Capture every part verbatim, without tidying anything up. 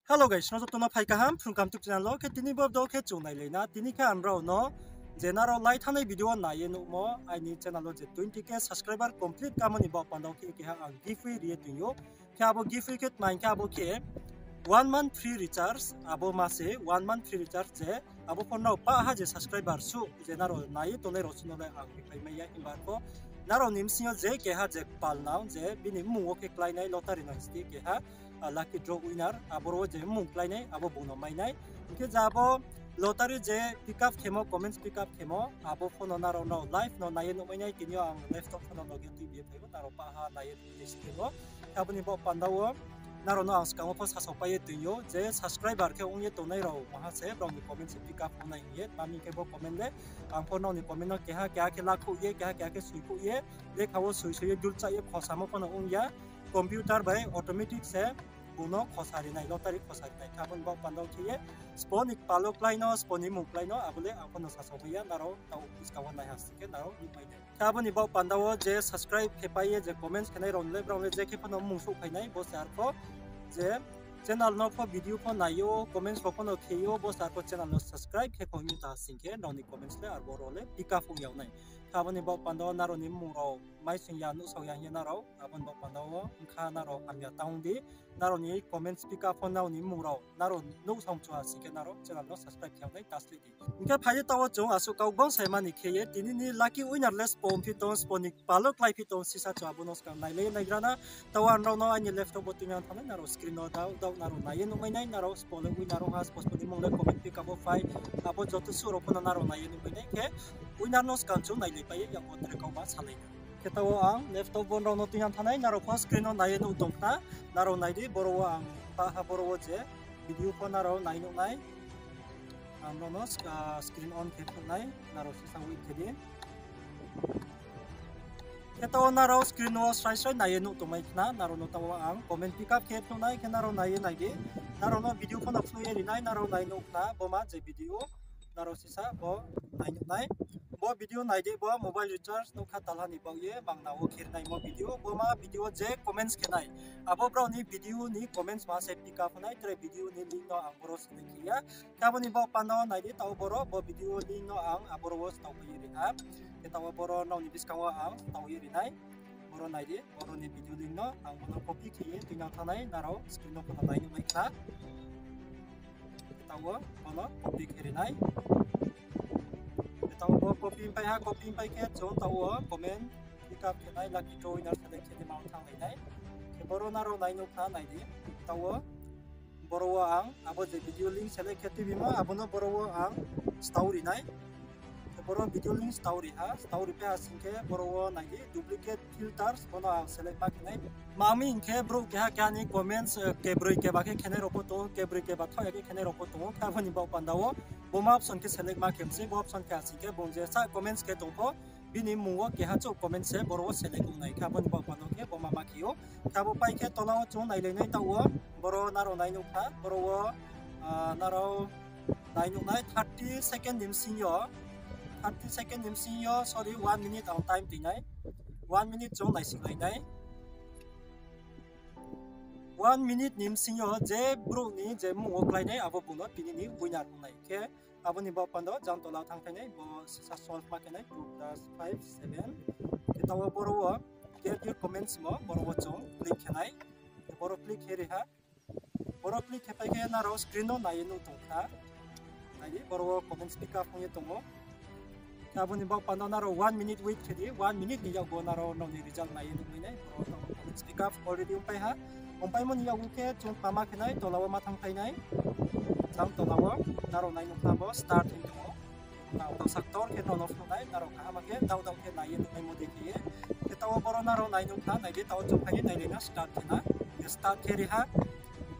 Hello guys, nrao joto no phai kaham Phrung Kaham YouTube channel wo. Khe tini bo video khe chung nailai na. Tini khe ang nrao no je nrao lai thanngnai video wo nai ye nuhmo, aini channel wo je twenty K subscriber complete kamo ni baoh panda wo khe keha ang giveaway ri ye tong ou. Khe abo giveaway khe tma hing khe abo khe one month free recharge, abo ma se one month free recharge je abo pho nrao pah ha je subscriber suh je nrao nai ye tongnai rao suh no le ang ripai mai ya, himba arpho nrao ni bsing yo je keha je kpal nang je bini mmung wo khe kláinai lottery no hing si di keha, lucky draw winner, aboro wo je mmung kláinai abo bung no mai nai. Hing khe je abo lottery je pick up khemo, comments pick up khemo, abo pho no nrao, nrao live no nai ye nuhmai nai, tini yo ang laptop pho no loge tuibi ye phai ou, nrao pah ha nai ye tong di screen wo. Khe abo ni baoh panda wo nrao no ang skang wo pho sasaopai ye tong ou je subscriber khe ong ye tongnai rao maha se brao ni comment se pick up ong nai hing ye, tma hing khe bo comment le ang pho nrao ni comment no keha keha khe lakhouh ye, keha keha khe soikhouh ye, lekha wo soi soi ye dulcha ye khosamo pho no ong ya, computer bai automatic se bung no khosa ri nai, lottery khosa ri nai. Khe abo ni baoh panda wo khe ye sbo ni kpal wo klái no, sbo ni mmung klái no, abo le ang pho no sasaomai ya, nrao taoh buskang wo nai ha sing khe nrao nuhmai nai. Khe abo ni baoh panda wo je subscribe khe pai ye je comments khenai rao ni le brao le je khe pho no mmung souhphai nai, bo se arpho je channel no pho video pho nai ou, comments pho pho no khe ou, bo se arpho channel no subscribe khe khong mi ta sing khe nrao ni comments le arbo rao le pick up ong yag nai. Khe abo ni baoh panda wo nrao ni mmung rao maising ya, nuhsao ya hing ye nrao, abo ni baoh panda wo ongkha nrao hamya tang di, nrao ni comments pick up pho nrao ni mmung rao nrao nuhsao mchu ha sing khe nrao channel no subscribe khe yag nai ta sleh di. Hing khe phai di taoh wo chung asuh kau gbang saima ni khe ye tini ni lucky winner le sbo ongphi tong, sbo ni kpal wo kláiphi tong sisa chung abo no skang nailai ye naigra na. Taoh wo ang nrao no aini laptop wo tuinang thanngnai, nrao screen no daoh daoh nrao nai ye nuhmai nai, nrao sbo le winner ong ha, sbo sbo ni mmung le comment pick up wo phai, abo joto suh rao pho no nrao nai ye nuhmai nai. Khe winner no skang chung nailaipai ye yakbo tre kauma salai na. Khe taoh wo ang laptop wo nrao no tuinang thanngnai, nrao pho screen no nai ye nuh tong khna, nrao nai di, boro wo ang pah ha, boro wo je video pho nrao nai nuh nai. Ang nrao no screen on khe phnuh nai, nrao sisa wait khe di. Khe taoh wo nrao screen wo srai srai nai ye nuh tongmai khna, nrao no taoh wo ang comment pick up khe phnuh nai, khe nrao nai ye nai di. Nrao no video pho no phnuh ye ri nai, nrao nai nuh khna, bo ma je video, nrao sisa bo nai nuh nai. Bo video nai di, bo mobile recharge nouhkha talha ni baoh ye mangna wo khe ri naimo video, bo ma video je comments khe nai. Abo brao ni video ni comments ma se pick up nai, tre video ni link no ang boro select khe ya. Khe abo ni baoh panda wo nai di, taoh boro bo video link no ang aboro wo stao pai ye ri ha. Khe taoh wo boro nrao ni buskang wo ang stao ye ri nai. Boro nai di, boro ni video link no ang bo no copy khe ye tuinang thanngnai, nrao screen no pho no nai nuhmai khna. Khe taoh wo bo no copy khe ri nai. Khe taoh wo bo copy pai ha, copy pai khe chung taoh wo comment pick up khe nai, lucky draw winner select khe di ma thanglai nai. Khe boro nrao nai nuh khna nai di, taoh wo boro wo ang abo je video link select khe tuibimo abo no boro wo ang stao ri nai. Khe boro video link stao ri ha, stao ri pai ha sing khe boro wo nai di duplicate filters, bo no ang select ma khe nai. Tma hing khe brouh keha keha ni comments kebroi keba khe khenai rao pho tong ou, kebroi keba thaoh ya khe khenai rao pho tong ou. Khe abo ni baoh panda wo bo ma option khe select ma khe mi se, bo option khe ha sing khe bung je sa comments khe tong pho, bini mmung wo keha chouh comment se boro wo select ong nai. Khe abo ni baoh panda wo khe bo ma ma khe ou. Khe abo pai khe tola wo chung nailai nai taoh wo, boro nrao nai nuh khna, boro wo nrao nai nuh nai thirty second ni bsing yo, thirty second ni bsing yo, sorry, one minute ang time toi nai, one minute chung naisinglai nai. One minute ni bsing yo je brouh ni je mmung wo klái nai abo bung no tini ni winner ong nai. Khe abo ni baoh panda wo jang tola thanngphai nai, bo sisa solve ma khe nai, two plus five, seven. Khe taoh wo boro wo get your comments mo, boro wo chung click khe nai. Khe boro click khe ri ha. Boro click khe pai khe nrao screen no nai ye nuh tong khna. Nai di, boro wo comments pick up ong ye tong ou. Khe abo ni baoh panda wo nrao one minute wait khe di, one minute ni yakbo nrao nrao ni result nai ye nuhmai nai. Boro wo taoh comments pick up already ongpai ha. Ongpaimo ni yakgu khe chung tma ma khe nai, tola wo ma thanngphai nai. Jang tola wo nrao nai nuh khna bo start hing tong ou. Nrao taoh sa ktor khe nrao no phnuh nai, nrao kaham khe daoh daoh khe nai ye nuhmaimo dei khe ye. Khe taoh wo boro nrao nai nuh khna, nai di, taoh wo chung phai ye nailai na start khe na. Khe start khe ri ha.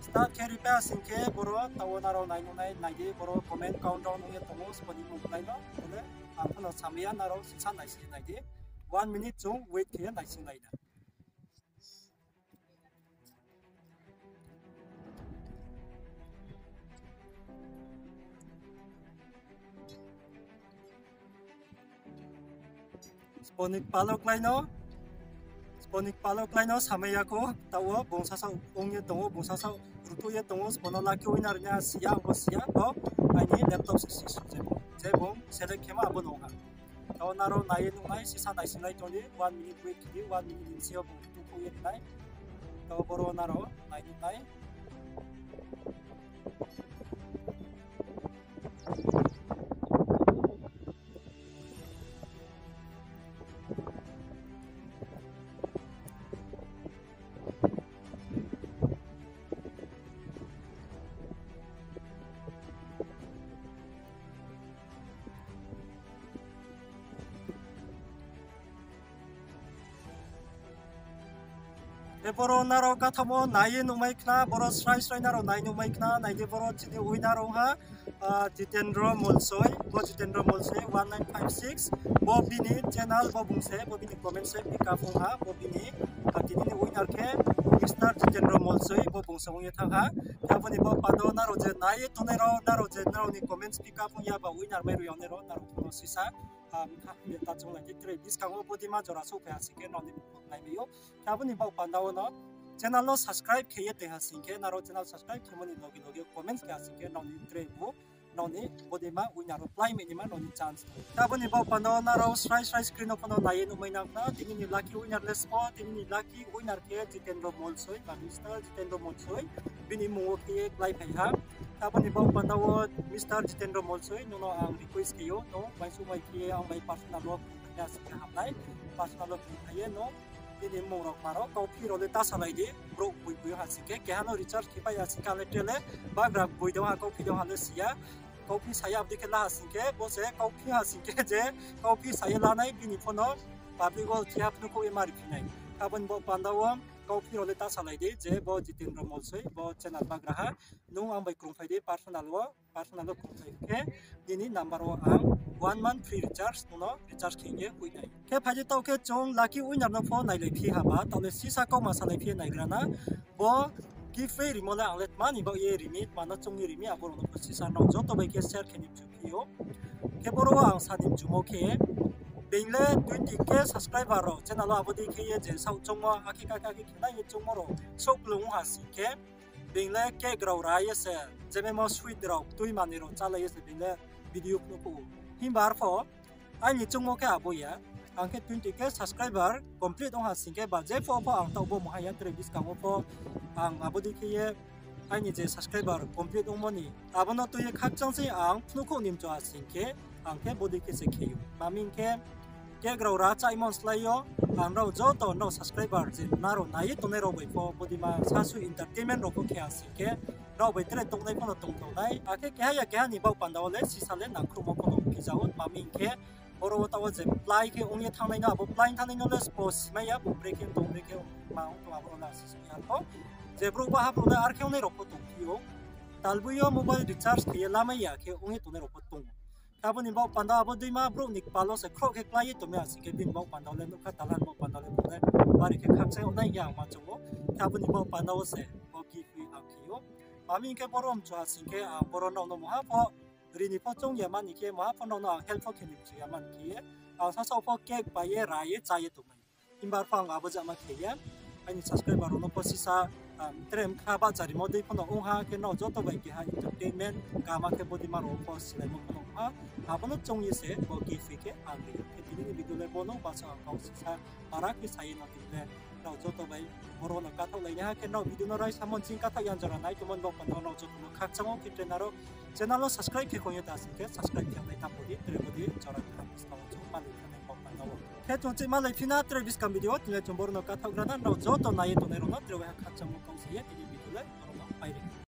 Start khe ri pai ha sing khe boro taoh wo nrao nai nuh nai, nai di, boro comment countdown ong ye tong ou, sbo ni mmung klái no. Bo le ang pho no samai ya, nrao sisa naising nai di. One minute chung wait khe ye naisinglai na. Sbo ni kpal wo klái no, Boni kpal wo klái no samai ya kho, taoh wo bung sasaoh ong ye tong ou, bung sasaoh rutuh ye tong ou, sbo no lucky winner ni a si ya, ang bo si ya, bo aini laptop se si su je, je bung select khemo abo no ha. Taoh nrao nai ye nuhnai, sisa naisinglai tong di, one minute wait khe di, one minute ni bsing yo bung rutuh khouh ye ri nai. Taoh boro nrao nai nuhnai. Khe boro nrao kathaohmo nai ye nuhmai khna, boro srai srai nrao nai nuhmai khna, nai di boro chini winner ong ha, ah, Jitendra Molsoi, bo Jitendra Molsoi one nine five six, bo bini channel, bo bung se, bo bini comment se pick up ong ha, bo bini, ah, tini ni winner khe Mister Jitendra Molsoi, bo bung se ong ye thanng ha. Khe abo ni baoh panda wo nrao je nai ye tongnai rao, nrao je nrao ni comments pick up ong ya ba winner mai rao yag nai rao, nrao pho no sisa, ah, mkha ye ta chounglai di, tre buskang wo bodei ma jora souhphai ha sing khe nrao ni pho nai mai ou. Khe abo ni baoh panda wo no channel no subscribe khe ye tong ha sing khe, nrao channel subscribe khemo ni loge loge comments khe ha sing khe nrao ni tre bu, nrao ni bodei ma winner wo plái mai ni ma nrao ni chance. Khe abo ni baoh panda wo nrao srai srai screen no pho no nai ye nuhmai nang khna, tini ni lucky winner le sbo, tini ni lucky winner khe Jitendra Molsoi, ba Mister Jitendra Molsoi, bini mmung wo khe ye kláiphai ha. Khe abo ni baoh panda wo Mister Jitendra Molsoi, nung no ang request khe ou, nung uaingsouh mai khe ye ang bai personal wo phai ya sing khe ham nai, personal wo phai ye nung bini mmung rao kma rao, kauphi rao le ta salai di, brouh boi boi ha sing khe, keha no recharge khe pai ya sing khe, ale tre le bagra boi dong ha, kauphi dong ha le si ya, kauphi sa ya abo dei khe la ha sing khe, bo se kauphi ha sing khe je, kauphi sa ye lanai bini phone no, public wo khe ha phnuh khouh ye ma riphi nai. Abo ni baoh panda wo, kauphi rao le ta salai di, je bo Jitendra Molsoi, bo channel bagraha, nung ang bai krungphai di personal wo, personal wo krungphai khe, nini number wo ang one month free recharge, nung no recharge khe ye hoih nai. Khe phai di taoh khe chung lucky winner no pho nailai phi haba, taoh le sisa kauma salai phi ye naigra na, bo giveaway rimo le ang le tma ni baoh ye ri mi, tma no choung ye ri mi, abo rao no pho sisa nrao joto bai khe share khe ni mchu phi ou. Khe boro wo ang sa ni mchumo khe, being le twenty K subscriber rao channel wo abo dei khe ye je saoh choungmo, akhe kake akhe khe nai ye choungmo rao souhplung ha sing khe, being le cake rao ra ye se, jememo sweet rao, tui manoi rao chálai ye se being le video phnuh khouh ou. Himba arpho, aini choungmo khe abo ya. Ang khe twenty K subscriber complete ong ha sing khe ba je pho pho ang taoh bo mungha ya tre buskang wo pho ang abo dei khe ye aini je subscriber complete ongmo ni abo no tui ye khakchang se ang phnuh khouh ni mchu ha sing khe ang khe bodei khe se khe ou. Tma hing khe cake rao ra chaimo slái yo ang nrao joto nrao subscriber je nrao nai ye tongnai rao bai pho bodei ma sasu entertainment rao pho khe ha sing khe nrao bai tre tongnai pho no tongthao nai. Akhe keha ya keha ni baoh panda wo le sisa le nangkhruhmo pho no phi ja ou. Tma hing khe boro wo taoh wo je plái khe ong ye thanngnai no, abo plái thanngnai no le sbo simai ya, bung bre khe tong, bre khe ma ong tong, abo rao le sisa ya pho. Je brouh baha brouh le ar khe ongnai rao pho tongphi ou. Talboi yo mobile recharge khe ye lamai ya khe ong ye tongnai rao pho tong ou. Khe abo ni baoh panda abo deima brouh ni kpal wo se khroh khe klái ye tongmai ya sing khe bini baoh panda le nuhkha, talha ni baoh panda le bung le bari khe khakchang yag nai hing ye ang ma choung ou. Khe abo ni baoh panda wo se bo giveaway ang khe ou. Tma hing khe boro mchu ha sing khe ang boro nrao no mungha pho ri ni pho choung ya mani khe, mungha pho nrao no ang help pho khe ni mchu ya mani khe ye, ang sasaoh pho cake pai ye, ra ye, chá ye tongmai. Himba arpho ang abo jama khe ye, aini subscriber rao no pho sisa, tre mkha bahcharimo dei pho no ong ha, khe nrao joto bai keha entertainment kama khe bodeima rao pho silaimo pho no ong ha. Abo no choung ye se bo gift khe ang ri ou. Khe tini ni video le bo no, basa ang kau sisa para khe sa ye no tini le nrao joto bai boro no kathaohlai naiha. Khe nrao video no raisa mo ching kathaoh ya jora nai tongmo ni baoh panda wo nrao joto no khakchang ou, khe tre nrao channel wo subscribe khe khong ye ta sing khe subscribe khe nai tamo di, tre bo di jora kaham buskang wo chung malai phi nai baoh panda wo. Khe chung chih malai phi na tre buskang video, tini le chung boro no kathaoh gra na, nrao joto nai ye tongnai rao no tre waiha khakchangmo kau sa ye tini video le boro no pai ri.